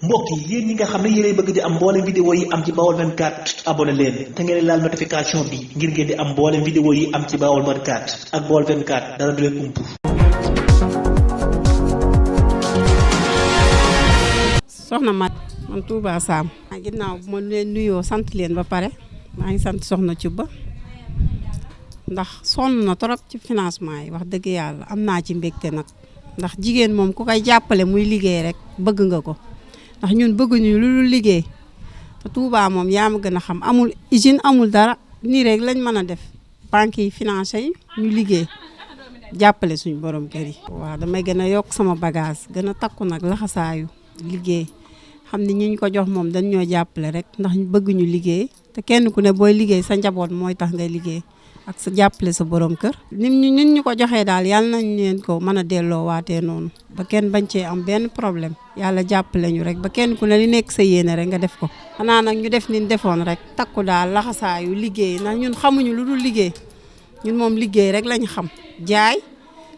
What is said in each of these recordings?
mbokk yi yéen ñi nga xam ne yéenay bëgg di am mboolem vidéo yi am ci Baol 24 abonné leen te ngeen laal notification bi ngir ngeen di am mboolem vidéo yi am ci Baol 24 ak Baol 24 dara du leen umpu. soxna man Touba Sam. ginnaaw bu ma leen nuyoo sant leen ba pare maa ngi sant soxna Cuba ndax sonn na trop ci financement yi wax dëgg yàlla am naa ci mbégte nag ndax jigéen moom ku koy jàppale muy liggéey rek bëgg nga ko. ndax ñun bëgguñu lu dul liggéey te Touba moom yaa ma gën a xam amul usine amul dara nii rek lañ mën a def banques yi financé yi ñu liggéey jàppale suñu borom kër yi. waaw damay gën a yokk sama bagage gën a takku nag laxasaayu liggéey xam ni ñu ko jox moom dañ ñoo jàppale rek ndax bëgguñu liggéey te kenn ku ne booy liggéey sa njaboot mooy tax ngay liggéey ak sa jàppale sa borom kër. nim ñu ko joxee daal yàlla nañ leen ko mën a delloo waatee noonu ba kenn bañ cee am benn problème yàlla jàppale ñu rek ba kenn ku ne li nekk sa yéene rek nga def ko. xanaa nag ñu def ni ñu defoon rek takku daal laxasaayu liggéey ndax ñun xamuñu lu dul liggéey ñun moom liggéey rek lañ xam jaay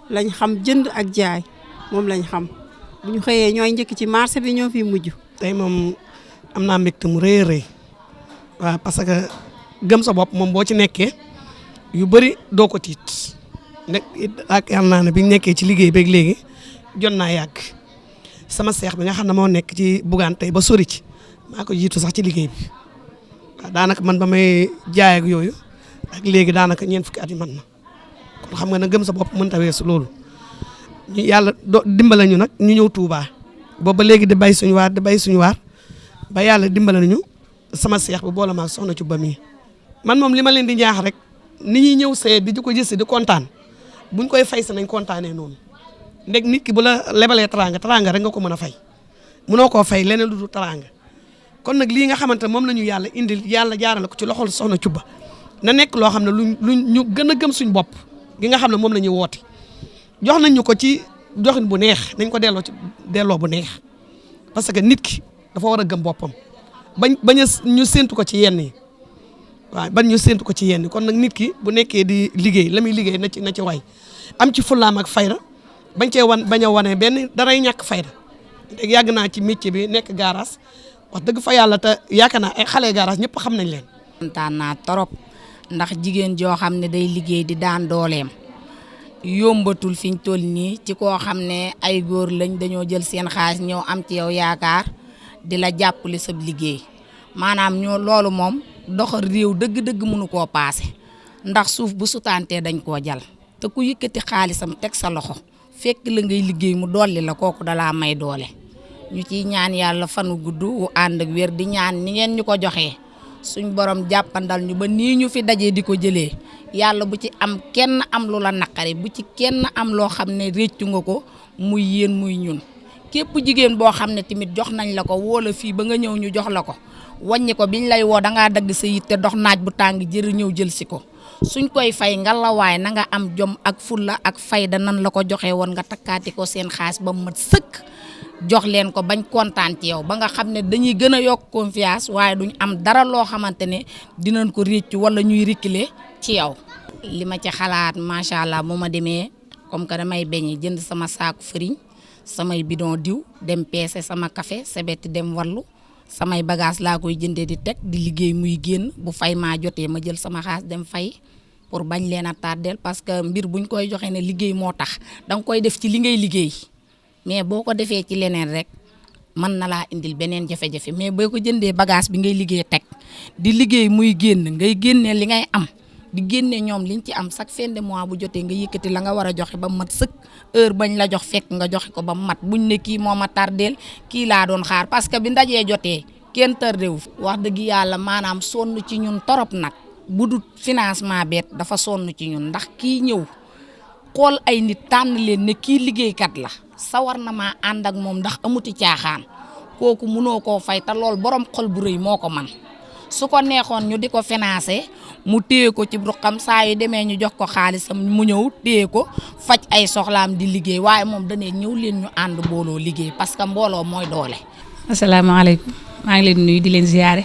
lañ xam jënd ak jaay moom lañ xam bu ñu xëyee ñooy njëkk ci marché bi ñoo fi mujj. tey moom am naa mbégte mu rëy a rëy waaw parce que gëm sa bopp moom boo ci nekkee yu bëri doo ko tiit nekk ak am naa ne bi ñu nekkee ci liggéey beeg léegi jot naa yàgg sama seex bi nga xam ne moo nekk ci Bougane tey ba sori ci maa ko jiitu sax ci liggéey bi waaw daanaka man ba may jaay ak yooyu ak léegi daanaka ñeent fukki at yi man na kon xam nga ne gëm sa bopp mënut a weesu loolu ñu yàlla dimbale ñu nag ñu ñëw Touba boobu ba léegi di bay suñu waar ba yàlla dimbale nañu sama seex bi boole maa soxna ci ba mii man moom li ma leen di ñaax rek ni ñuy ñëw see di ko gis di kontaan buñ koy fay sa nañ kontaanee noonu ndeg nit ki bu la lebalee teraanga rek nga ko mën a fay mënoo koo fay leneen lu dul teraanga kon nag lii nga xamante ne moom la ñu yàlla indil yàlla jaarale ko ci loxol soxna Cuba na nekk loo xam ne luñ ñu gën a gëm suñ bopp gi nga xam ne moom la ñuy woote jox nañ ñu ko ci joxin bu neex nañ ko delloo bu neex parce que nit ki dafa war a gëm boppam bañ a ñu séntu ko ci yenn yi waaw bañ ñu séntu ko ci yenn kon nag nit ki bu nekkee di liggéey la muy liggéey na ci way am ci fullaam ak fayda bañ a wane benn daray ñàkk fayda dégg yàgg naa ci métier bi nekk garage wax dëgg fa yàlla te yaakaar naa ay xale garage ñëpp xam nañ leen. kontaan naa trop ndax jigéen joo xam ne day liggéey di daan dooleem yombatul fi ñu toll nii ci koo xam ne ay góor lañ dañoo jël seen xaalis ñëw am ci yow yaakaar di la jàppale sa liggéey maanaam loolu moom doxal réew dëgg-dëgg mënu koo paase ndax suuf bu sutaantee dañ koo jal te ku yëkkati xaalisam teg sa loxo fekk la ngay liggéey mu dolli la kooku dalaa may doole ñu ciy ñaan yàlla fanu gudd wu ànd ak wér di ñaan ni ngeen ñu ko joxee suñ borom jàppandal ñu ba nii ñu fi dajee di ko jëlee yàlla bu ci am kenn am lu la naqari bu ci kenn am loo xam ne réccu nga ko muy yéen muy ñun képp jigéen boo xam ne tamit jox nañ la ko woo la fii ba nga ñëw ñu jox la ko wàññi ko biñ lay woo dangaa dagg sa yitte dox naaj bu tàng jër ñëw jël si ko suñ koy fay nga la waay na nga am jom ak fulla ak fayda nan la ko joxee woon nga takkaati ko seen xaas ba mat sëkk jox leen ko bañ kontaan ci yow ba nga xam ne dañuy gën a yokk confiance waaye duñ am dara loo xamante ne dinañ ko réccu wala ñuy reculer ci yow. li ma ci xalaat macha allah bu ma demee comme que damay beñe jënd sama saaku fëriñ samay bidon diw dem peese sama café sebeti dem wallu samay bagage laa koy jëndee di teg di liggéey muy génn bu fay maa jotee ma jël sama xaas dem fay pour bañ leen a tardel parce que mbir buñ koy joxee ne liggéey moo tax danga koy def ci li ngay liggéey mais boo ko defee ci leneen rek mën na laa indil beneen jafe-jafe mais boo ko jëndee bagage bi ngay liggéey teg di liggéey muy génn ngay génnee li ngay am di génne ñoom liñ ci am chaque fin de mois bu jotee nga yëkkati la nga war a joxe ba mat sëkk heure bañ la jox fekk nga joxe ko ba mat buñ ne kii moo ma tardeel kii laa doon xaar parce que bi ndajee jotee kenn tardewu wax dëgg yàlla maanaam sonn ci ñun torop nag bu dul financement beet dafa sonn ci ñun ndax kii ñëw xool ay nit tànn leen ne kii liggéeykat la sawar na maa ànd ak moom ndax amuti caaxaan kooku mënoo koo fay te lool borom xol bu rëy moo ko man su ko neexoon ñu di ko financé mu téye ko ci ruqam saa yu demee ñu jox ko xaalisam mu ñëw téye ko faj ay soxlaam di liggéey waaye moom danee ñëw leen ñu ànd booloo liggéey parce que mbooloo mooy doole. asalaamaaleykum maa ngi leen nuyu di leen ziyaare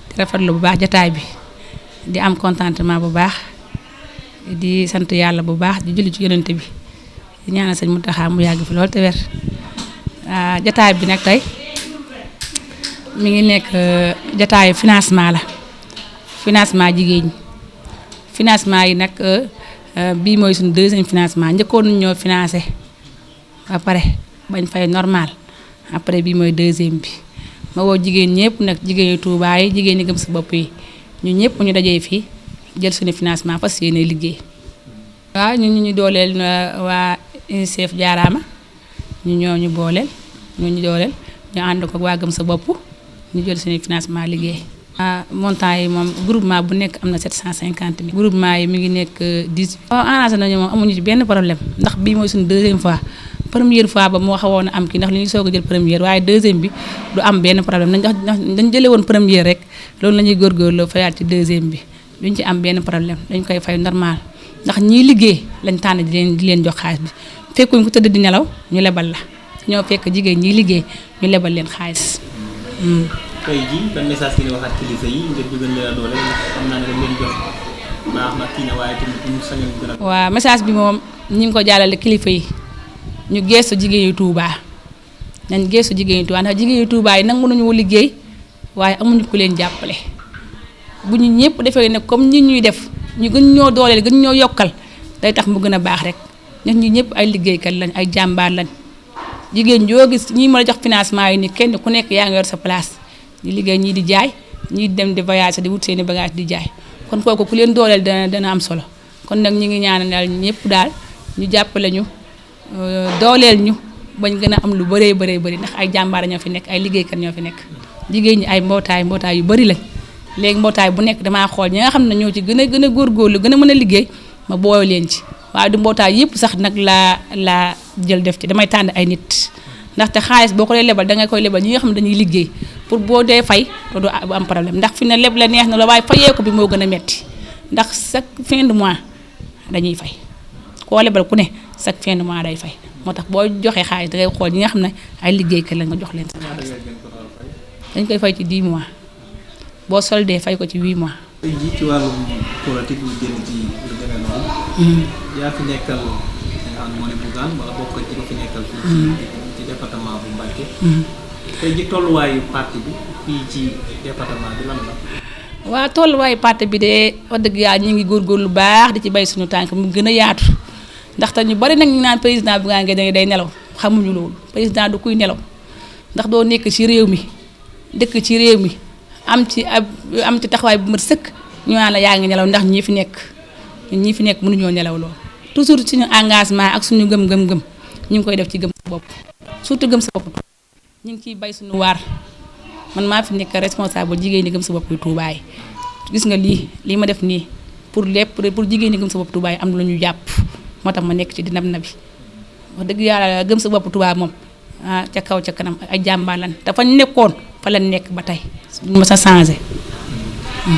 di rafetlu bu baax jotaay bi di am contentement bu baax di sant yàlla bu baax di julli ci yonent bi di ñaanal sëñ Mountakha mu yàgg fi lool te wér jotaay bi nag tey mi ngi nekk jataayu financement la financement jigéen ñi financement yi nag bii mooy suñu deuxième financement njëkkoon nañu ñoo financé ba pare bañ fay normal après bii mooy deuxième bi ma woo jigéen ñëpp nag jigéen yu Touba yi jigéen ñi gëm sa bopp yi ñu ñëpp ñu dajee fii jël suñu financement parce que yéenay liggéey. waaw ñu dooleel waa UNICEF jaaraama ñu booleel ñu dooleel ñu ànd ko waa gëm sa bopp ñu jël suñu financement liggéey. montant yi moom groupement bu nekk am na 750 000. groupement yi mi ngi nekk 10. waaw arrangé nañu moom amuñu ci benn problème ndax bii mooy suñu deuxième fois première fois ba moo xawoon a am kii ndax li ñuy soog a jël première waaye deuxième bi du am benn problème ndax dañ jëlee woon première rek loolu la ñuy góorgóorloo fayaat ci deuxième bi duñ ci am benn problème dañ koy fay normal ndax ñiy liggéey lañ tànn di leen jox xaalis bi fekkuñ ko tëdd di nelaw ñu lebal la ñoo fekk jigéen ñiy liggéey ñu lebal leen xaalis. tey jii ban message ki ne waxaat kilifa yi ngir ñu gën leen a doole ndax xam naa ne dañ leen jox baax na kii na waaye tamit ñu sañoon gën a. waaw message bi moom ñu ngi ko jàllale kilifa yi ñu geestu jigéen yu Touba nañ geestu jigéen yu Touba ndax jigéen yu Touba yi nangu nañu liggéey waaye amuñu ku leen jàppale bu ñu ñëpp defee ne comme ñi ñuy def ñu gën ñoo dooleel gën ñoo yokkal day tax mu gën a baax rek ndax ñi ñëpp ay liggéeykat lañ ay jàmbaar lañ jigéen joo gis ñi mën a jox financement yi ni kenn ku nekk yaa ngi yor sa place di liggéey ñii di jaay ñii di dem di voyage di wut seeni bagage di jaay kon kooku ku leen dooleel dana am solo kon nag ñi ngi ñaanal ñëpp daal ñu jàppale ñu dooleel ñu bañ gën a am lu bëree bëri ndax ay jàmbaar ñoo fi nekk ay liggéeykat ñoo fi nekk jigéen ñi ay mbootaay yu bëri lañ léegi mbootaay bu nekk damaa xool ñi nga xam ne ñoo ci gën a góorgóorlu gën a mën a liggéey ma booy leen ci waaye du mbootaay yëpp sax nag laa jël def ci damay tànn ay nit ndaxte xaalis boo ko dee lebal dangay koy lebal ñi nga xam ne dañuy liggéey pour boo dee fay te du am problème ndax fi ne leb la neex na la waaye fayee ko bi moo gën a metti ndax chaque fin de mois dañuy fay koo lebal ku ne chaque fin de mois day fay moo tax boo joxee xaalis dangay xool ñi nga xam ne ay liggéeykat la nga jox leen sa xaalis dañ koy fay ci 10 mois boo soldee fay ko ci 8 mois. tey jii ci wàllum politique ñu génn ci lu demee noonu. yaa fi nekkal nga xam ne moo ne Bougane wala bokk ci ko fi nekkal fii ci département bu Mbacké. tey ji tolluwaayu parti bi fii ci département bi lan la. waaw tolluwaayu parti bi de wax dëgg yàlla ñu ngi góorgóorlu baax di ci bay suñu tànk mu gën a yaatu ndaxte ñu bari nag ñu naan président Bougane Gueye day nelaw xamuñu loolu président du kuy nelaw ndax doo nekk ci réew mi dëkk ci réew mi am ci taxawaay bu mat sëkk ñu naan la yaa ngi nelaw ndax ñi fi nekk mënuñoo nelaw loolu toujours suñu engagement ak suñu gëm ñu ngi koy def ci gëm sa bopp surtout gëm sa bopp ñu ngi ciy bay suñu waar man maa fi nekk responsable jigéen ñi gëm sa bopp yu Touba yi gis nga lii ma def nii pour jigéen ñi gëm sa bopp Touba yi am na lu ñu jàpp moo tax ma nekk ci dinab na bi wax dëgg yàlla gëm sa bopp Touba moom ca kaw ca kanam ay jàmbaar lan dafa nekkoon fa la nekk ba tey ma sa changé.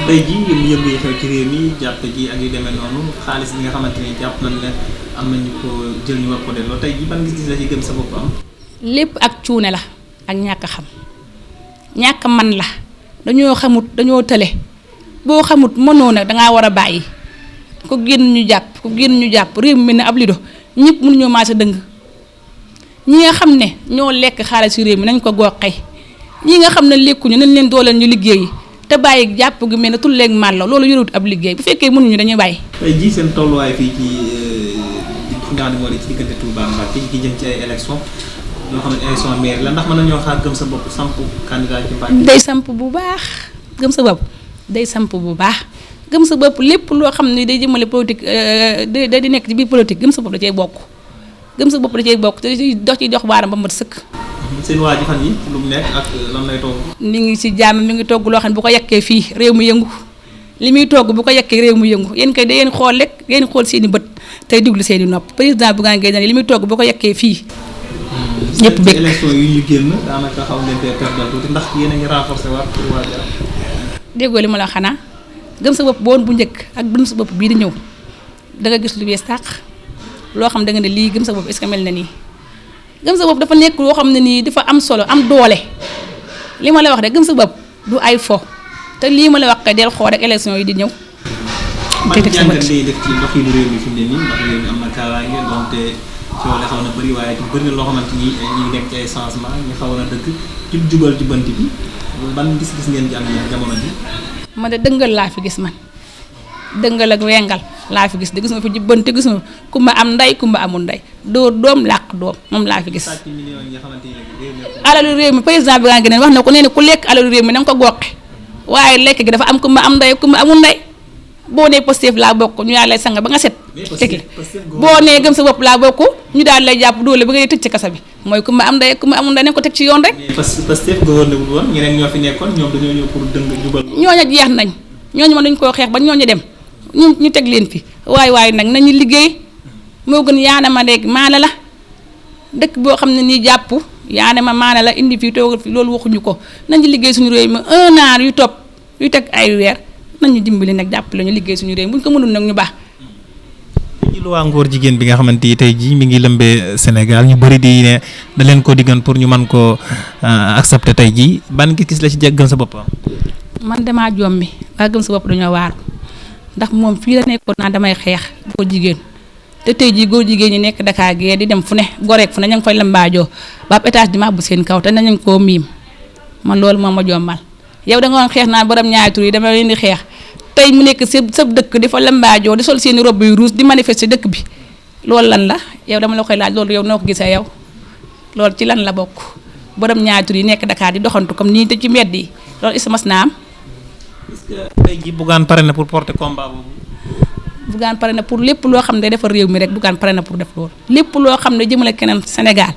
tey jii yëngu yi xew ci réew mi jàpp ji ak yu demee noonu xaalis bi nga xamante ni jàpp nañ ne am nañu ko jël ñu war ko delloo tey jii ban gis-gis la ci gëm sa bopp am. lépp ak cuune la ak ñàkk xam ñàkk man la dañoo xamut dañoo tële boo xamut mënoo nag dangaa war a bàyyi ko génn ñu jàpp réew mi mel ne ab lido ñëpp mënuñoo maase dëng ñi nga xam ne ñoo lekk xaalis ci réew mi nañ ko goxee ñi nga xam ne lekkuñu nañ leen dooleel ñu liggéeyi te bàyyi jàpp gi mel ne tulleeg màllo loolu yorut ab liggéey bu fekkee mënuñu dañuy bàyyi. tey jii seen tolluwaay fii ci fi nga xam ne moo di ci diggante Touba Mbacké gi jëm ci ay élection yoo xam ne élection maire la ndax mën nañoo xaar gëm sa bopp samp candidat ci Mbacké. day samp bu baax gëm sa bopp day samp bu baax gëm sa bopp lépp loo xam ne day jëmale politique day di nekk ci biir politique gëm sa bopp da cay bokk gëm sa bopp da cay bokk te dox ci dox waaram ba mat sëkk. seen waa ji fan yi lu mu nekk ak lan lay togg. mi ngi ci jàmm mi ngi togg loo xam ne bu ko yekkee fii réew mi yëngu li muy togg bu ko yekkee réew mi yëngu yéen kay da ngeen xool rek ngeen xool seen i bët tey diglu seen i nopp président Bougane Gueye Dany li muy togg bu ko yekkee fii. ñëpp bëgg élection yi ñu génn daanaka xaw ngeen koy perdre tuuti ndax yéen a ngi renforcer waat pour waa Jara. déggoo li ma la xanaa gëm sa bopp boon bu njëkk ak gëm sa bopp bii di ñëw da nga gis lu bees tàq loo xam da nga ne lii gëm sa bopp est-ce que mel na nii gëm sa bopp dafa nekk loo xam ne nii dafa am solo am doole li ma la wax rek gëm sa bopp du ay fo te lii ma la wax kay del xool rek élection yi di ñëw. te teg sa bët man def ci doxinu réew mi fi mu ne nii ndax réew mi am na kaaraange donte coow la xaw na bëri waaye ci bëri na loo xamante ni ñu ngi nekk ci ay changement ñu xaw na dëkk jubal jubanti bi ban gis-gis ngeen ci am jamono ji. man de dëngal laa fi gis man dëngal ak wengal laa fi gis de gis nga fi jubbante gis nga kumba am ndey kumba amul ndey dóor doom làq doom moom laa fi gis. sàcc millions yi nga xamante ne réew mi alalu réew mi président bi nga gën wax na ko nee na ku lekk alalu réew mi na nga ko goqe waaye lekk gi dafa am kumba am ndey kumba amul ndey boo nee Pastef laa bokk ñu daal lay sang ba nga set. teg boo nee gëm sa bopp laa bokk ñu daal lay jàpp doole ba ngay tëj ci kasa bi mooy kumba am ndey kumba amul ndey nañ ko teg ci yoon rek. mais Pastef gouverné wul woon ñeneen ñoo fi nekkoon ñoom dañoo ñëw pour dëng jubal. ñooñu jeex nañ ñooñu ma dañ koo xeex ba ñooñu dem ñu teg leen fi waaye nag nañu liggéey moo gën yaana ma léegi maana la dëkk boo xam ne nii jàpp yaana ma maana la indi fii toogal fi loolu waxuñu ko nañu liggéey suñu réew mi 1 an yu topp yu teg ay weer nañu dimbali nag jàppale ñu liggéey suñu réew mi bu ñu ko mënul nag ñu baax. ci luwaa ngóor jigéen bi nga xamante ni tey jii mi ngi lëmbee Sénégal ñu bëri di ne da leen ko diggan pour ñu mën koo accepter tey jii ban gis la ci gëm sa bopp. man damaa jommi waa gëm sa bopp dañoo waaru ndax moom fii la nekkoon naa damay xeex góor jigéen te tey jii góor jigéen ñi nekk Dakar gee di dem fu ne goreek fu ne ña ngi fay lambaajoo ba ab étage di màbbu seen kaw te nañu koo miim man loolu moom ma jommal yow da nga woon xeex naan borom ñaari tur yi dama leen di xeex tey mu nekk sa dëkk di fa lambaajoo di sol seeni robe yu rouge di manifester dëkk bi loolu lan la yow dama la koy laaj loolu yow noo ko gisee yow loolu ci lan la bokk borom ñaari tur yi nekk Dakar di doxantu comme nii te ci mbedd yi loolu is mas naa am. est-ce que tey jii Bougane pare na pour porter combat boobu. Bougane pare na pour lépp loo xam ne day defar réew mi rek Bougane pare na pour def loolu lépp loo xam ne jëmale keneen Sénégal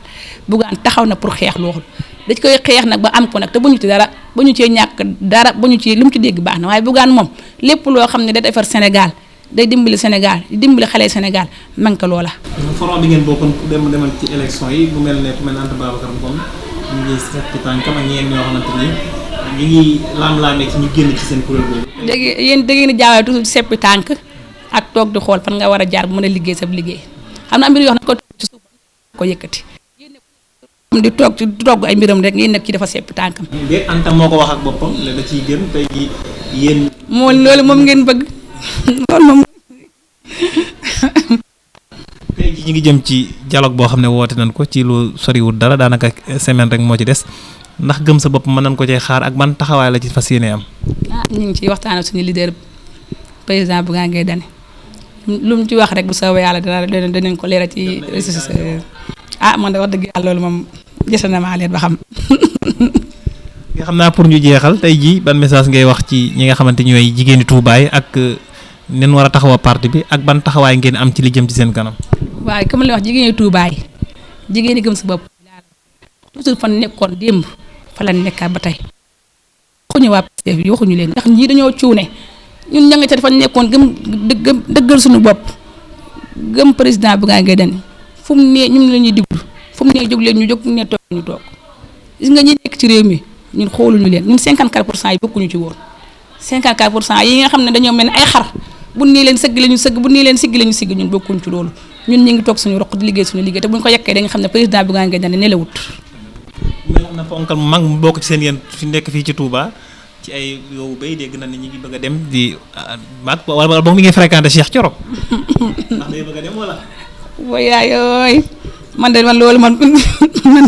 Bougane taxaw na pour xeex loolu dañ koy xeex nag ba am ko nag te bu ñu ci dara bu ñu cee ñàkk dara bu ñu ci lu mu ci dégg baax na waaye Bougane moom lépp loo xam ne day defar Sénégal day dimbali Sénégal di dimbali xale Sénégal man ko loola. forom bi ngeen bokkoon ku demal ci élection yi bu mel ne ku mel ne Anta Babacar Ngom ñu ngi seet ci tànkam ak ñeen ñoo xamante ni ñu ngi laam-laamee ci ñu génn ci seen kuréel boobu. dégg yéen da ngeen di jaawale toujours seppi tànk ak toog di xool fan nga war a jaar bu mën a liggéey sa liggéey xam naa mbir yoo xam ne ko toog ci suuf ko yëkkati di toog ci togg ay mbiram rek ngeen nekk ci dafa seppi tànkam. de Anta moo ko wax ak boppam ne da ciy gën tey jii yéen. loolu moom ngeen bëgg loolu moom. tey jii ñu ngi jëm ci dialogue boo xam ne woote nañ ko ci lu soriwul dara daanaka semaine rek moo ci des ndax gëm sa bopp mën nañ ko cee xaar ak ban taxawaay la ci fas yéene am. ñu ngi ciy waxtaan ak suñu leader président Bougane Gueye Dany lu mu ci wax rek bu soobee yàlla danañ ko leeral ci réseaux sociaux man de wax dëgg yàlla loolu moom gis na maa leen ba xam. nga xam naa pour ñu jeexal tey jii ban message ngay wax ci ñi nga xamante ñooy jigéeni Touba yi ak nen war a taxawa parti bi ak ban taxawaay ngeen am ci li jëm ci seen kanam. waaye comme la wax jigéeni Touba yi jigéeni gëm sa bopp toujours fan nekkoon démb fa la nekkaat ba tey waxuñu waa Pastef yi waxuñu leen ndax ñii dañoo cuune ñun ña nga ca fa nekkoon gëm dëggal suñu bopp gëm président Bougane Gueye Dany fu mu nee ñun la ñuy diglu fu mu nee jóg leen ñu jóg fu mu nee toog ñu toog gis nga ñi nekk ci réew mi ñun xooluñu leen ñun 54% yi bokkuñu ci woon 54% yi nga xam ne dañoo mel ne ay xar bu nii leen sëgg la ñu sëgg bu nii leen sigg la ñu sigg ñun bokkuñu ci loolu ñun ñu ngi toog suñu roq di liggéey suñu liggéey te buñ ko yekkee dañu xam ne président Bougane Gueye Dany nelawut. mais am na ponkal mu mag mu bokk ci seen yéen fi nekk fii ci Touba ci ay yow bay dégg na ne ñu ngi bëgg a dem di mag wala boog mi ngi fréquenté Cheikh Thioro ndax day bëgg a dem wala. waay man de man loolu man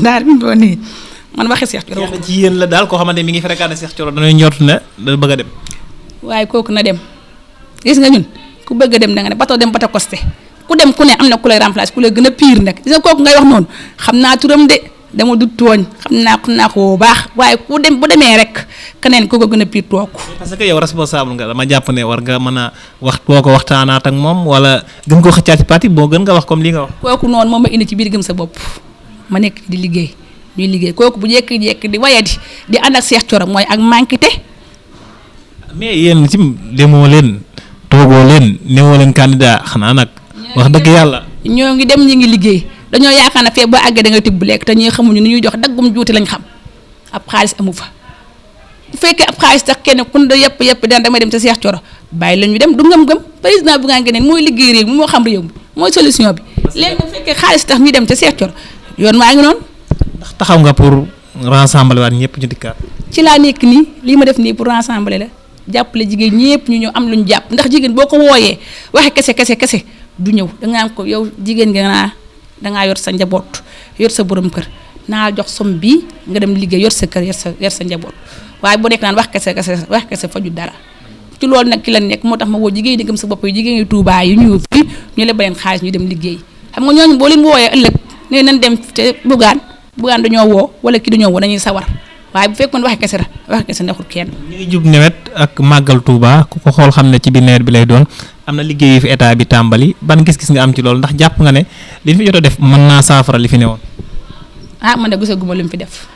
daal bi doon nii man waxi Cheikh Thioro kenn ci yéen la daal koo xamante mi ngi fréquenté Cheikh Thioro dañuy ñort ne da bëgg a dem. waaye kooku na dem gis nga ñun ku bëgg a dem da nga ne bato dem bato costé ku dem ku ne am na ku lay remplacer ku lay gën a pire nag gis nga kooku ngay wax noonu xam naa turam de dama du tooñ xam naa ko bu baax waaye ku dem bu demee rek keneen ku ko gën a pire toog. parce que yow responsable nga dama jàpp ne war nga mën a wax boo ko waxtaanaat ak moom wala gën ko xëccaat ci parti boo gën nga wax comme li nga wax. kooku noonu moom ma indi ci biir gëm sa bopp ma nekk di liggéey ñuy liggéey kooku bu jékki-jékki di wayadi di ànd ak Cheikh Thioro mooy ak manquité. mais yéen ci demoo leen toogoo leen newoo leen candidat xanaa nag. wax dëgg yàlla. ñoo ngi dem ñu ngi liggéey dañoo yaakaar ne fee boo àggee da ngay tibb lekk te ñuy xamuñu ni ñuy jox daggum juuti lañ xam ab xaalis amu fa bu fekkee ab xaalis tax kenn ku ne yëpp daan damay dem te Cheikh Thioro bàyyi la ñu dem du ngëm-ngëm président Bougane Gueye Dany mooy liggéey réew mi moo xam réew mi mooy solution bi. léegi bu fekkee xaalis tax ñu dem te Cheikh Thioro yoon maa ngi noonu. ndax taxaw nga pour rassembler waat ñëpp ñu dikkaat. ci laa nekk nii lii ma def nii pour rassembler la jàppale jigéen ñëpp ñu ñëw am lu ñu jàpp ndax jigéen boo ko wooyee waxe kese du ñëw da nga am ko yow jigéen nga dangaa yor sa njaboot yor sa borom kër naa jox somme bii nga dem liggéey yor sa kër yor sa njaboot waaye bu nekk naan wax kese faju dara ci loolu nag ki la nekk moo tax ma woo jigéen ñi gëm sa bopp yi jigéen ñi Touba yi ñu fii ñu lebal leen xaalis ñu dem liggéey xam nga ñooñu boo leen wooyee ëllëg nee nañ dem te bugaan dañoo woo wala ki dañoo woo dañuy sawar waaye bu fekkoon waxe kese neexul kenn. ñu ngi jub nawet ak màggal Touba ku ko xool xam ne ci biir nawet bi lay doon am na liggéey yu fi état bi tàmbali ban gis-gis nga am ci loolu ndax jàpp nga ne li fi jot a def mën naa saafara li fi newoon. man de gisaguma lu mu fi def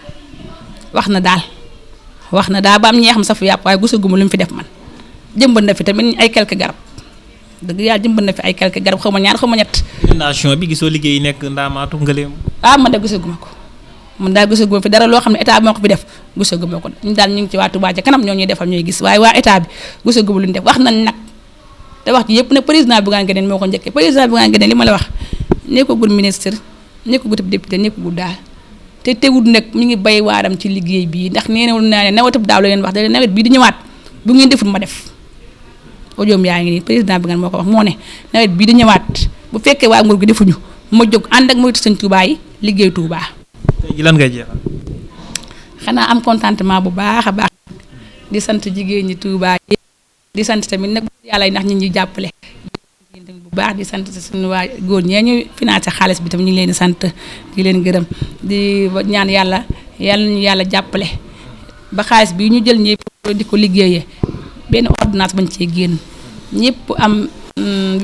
wax na daal ba am ñeexam safu yàpp waaye gisaguma lu mu fi def man jëmbat na fi tamit ay quelques garab dëgg yàlla jëmbat na fi ay quelques garab xaw ma ñaar xaw ma ñett. inondation bi gisoo liggéey yi nekk ndaamaatu ngëleem. man de gisaguma ko man daal gisaguma fi dara loo xam ne état moo ko fi def gisaguma ko ñu daal ñu ngi ci waa Touba ca kanam ñoo ñuy defal ñooy gis waaye waa état bi gisaguma lu ñu def wax nañ nag te wax ji yëpp ne président Bougane Gueye Dany moo ko njëkkee président Bougane Gueye Dany li ma la wax nekkagul ministre nekkagul député nekkagul daal te teewul nag mi ngi bay waaram ci liggéey bii ndax nee naa ne nawetub daaw la leen wax da nawet bii di ñëwaat bu ngeen deful ma def ojoom yaa ngi nii président Bougane moo ko wax moo ne nawet bii di ñëwaat bu fekkee waa nguur gi defuñu ma jóg ànd ak moytu sëñ Touba yi liggéey Touba. tey ji lan ngay jeexal. xanaa am contentement bu baax a baax di sant jigéen ñi Touba yi di sant tamit nag yàlla yi ndax ñi ñuy jàppale bu baax di sant suñu waa góor ñee ñu financé xaalis bi tam ñu ngi leen di sant di leen gërëm di ñaan yàlla ñu yàlla jàppale ba xaalis bi ñu jël ñëpp di ko liggéeyee benn ordonnance bañ cee génn ñëpp am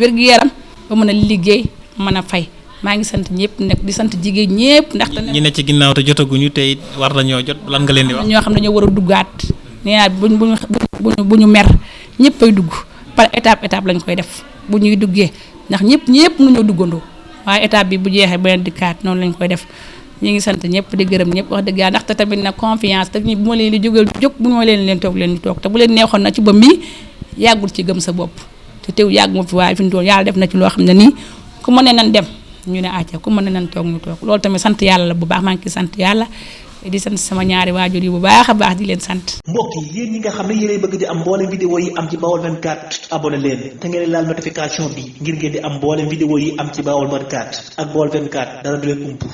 wér-gu-yaram ba mën a liggéey mën a fay maa ngi sant ñëpp nag di sant jigéen ñëpp ndax ñi ne ci ginnaaw te jotaguñu tey war nañoo jot lan nga leen di wax. ñoo xam ne dañoo war a duggaat nee naa bu ñu mer ñëppay dugg par étape lañ koy def bu ñuy duggee ndax ñëpp nu ñoo duggandoo waaye étape bi bu jeexee beneen dikkaat noonu lañ koy def ñu ngi sant ñëpp di gërëm ñëpp wax dëgg yàlla ndaxte tamit nag confiance te bu ma leen di jóg bu ma leen toog leen di toog te bu leen neexoon na ci ba mii yàggul ci gëm sa bopp te teew yàgg ma fi waaye fi mu toll yàlla def na ci loo xam ne nii ku ma ne nan dem ñu ne acca ku ma ne nan toog ñu toog loolu tamit sant yàlla la bu baax maa ngi ciy sant yàlla di sant sama ñaari waajur yi bu baax a baax di leen sant. mbokk yi yéen ñi nga xam ne yéenay bëgg di am mboolem vidéo yi am ci Baol 24 abonné leen te ngeen laal notification bi ngir ngeen di am mboolem vidéo yi am ci Baol 24 ak Baol 24 dara du leen umpu.